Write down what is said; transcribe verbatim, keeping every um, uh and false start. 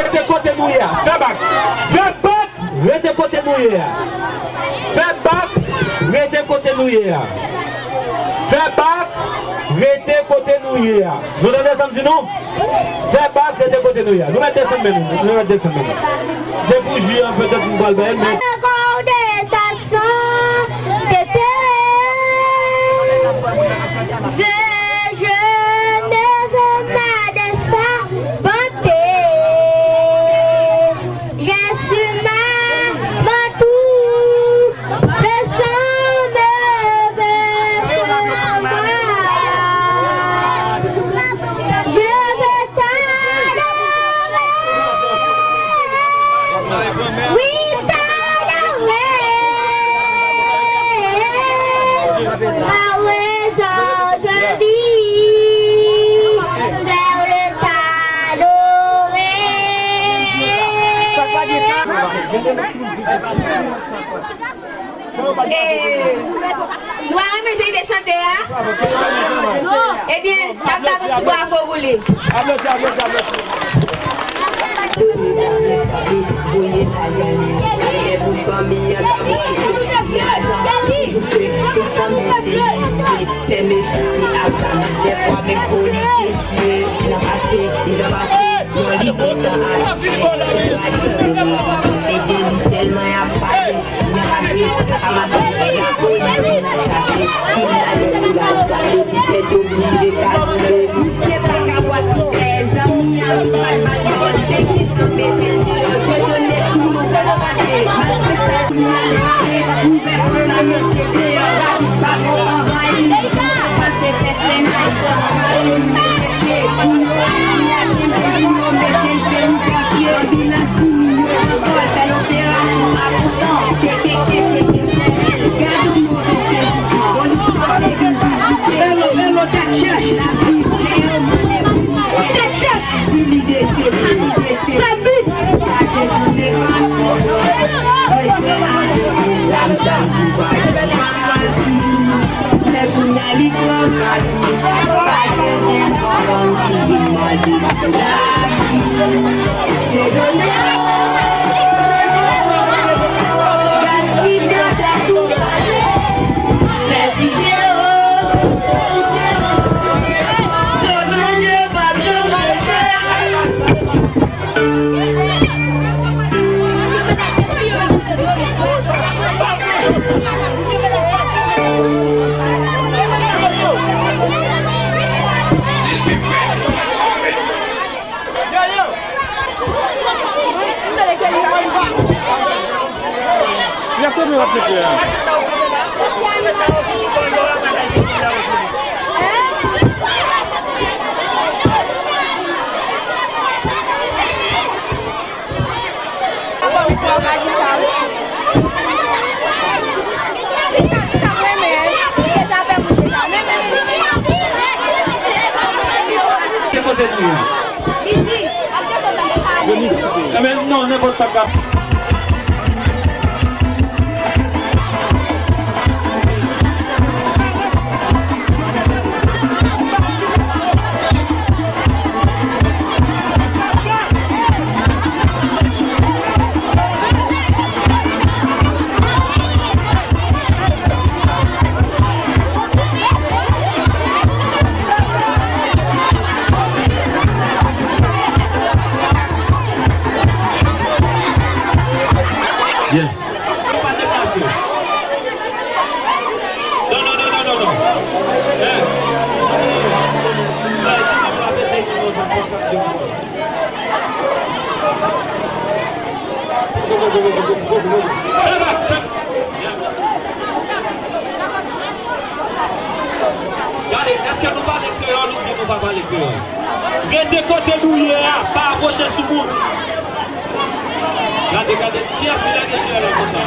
Rete kote nou ye a. Fè bak. Fè bak. Rete kote nou ye a. Fè bak. Rete kote nou ye a. Fè bak. Rete kote nou ye a. Nou tande sa m di nou? Fè bak, rete kote nou ye a. Nou mèt desann men nou. Nou mèt desann men nou. Se pou ji an, petèt nou pral bay, men. Tété, je, je ne veux pas de sa bonté. Je suis ma, ma tout, personne ne veut chez moi. Je veux t'adorer. Oui, t'adorer. Ma raison, je vis, c'est de t'adorer. Eh, nou pa renmen jan li te chante a? Ebyen, n ap bat yon ti bravo pou li. Aplodi, aplodi, aplodi. Voye lajan li. Lè pou fanmi an ta voye. Lajan pa toujou fre. Tout sa mèsi. Tè mechan li ap tann. Dèfwa menm polisye tiye. Nan pase, li jan pase. Yon lide san aksyon. Tout sa li konnen. Se de li sèlman y ap pale. Li mache, pa mache, li konnen, li chache. Tout la lè pou la, li sa yo di sèt yo blije kalme. Misye pa ka bwase fè zanmi an, li pa t ba li bòn tèk, li t anmete li. Dieudonné tou nou kòmande. Malgre sa, kounye a li pare, ouvè pòt la, mete deyò, rabi pa bon anvayi. Pase fè sèn la, li pase li mete pye. Pou nou pa fini ak yon moun, nou mete l penitansye, anbilans pou moun yo ankò, fè loperasyon a kontan. Tcheke, tcheke, tcheke. Gade yon moman sezisman. Polis pase vin vizite. Velo, velo, tèt chèch. Lavi, lè yo mande pou nou. Tèt chèch. Vin li desede, li desede. Sa vin. Sa te tande pa. Oy, se la. Dam, dam, dam. Lè kounye a li pran kat. Pa gen, pa gen, pa gen. Papa, ou pa di sa, wi. Di sa, di sa, mwen menm. Deja fè moun deja. Men, men, men, men. Se kote nou ye. Misi, ap desann nan pale. Enben, non, nenpòt sa k ap Bien. Nou pa deplase. Non, non, non, non, non, non. Hein? Bay, ki moun la pete, ki moun sa, fè bak, fè. Gade, èske nou pale kreyòl oubyen nou pa pale kreyòl? Rete kote nou ye a, pa apwoche sou moun. Gade, gade, kiyès ki lage je la konsa?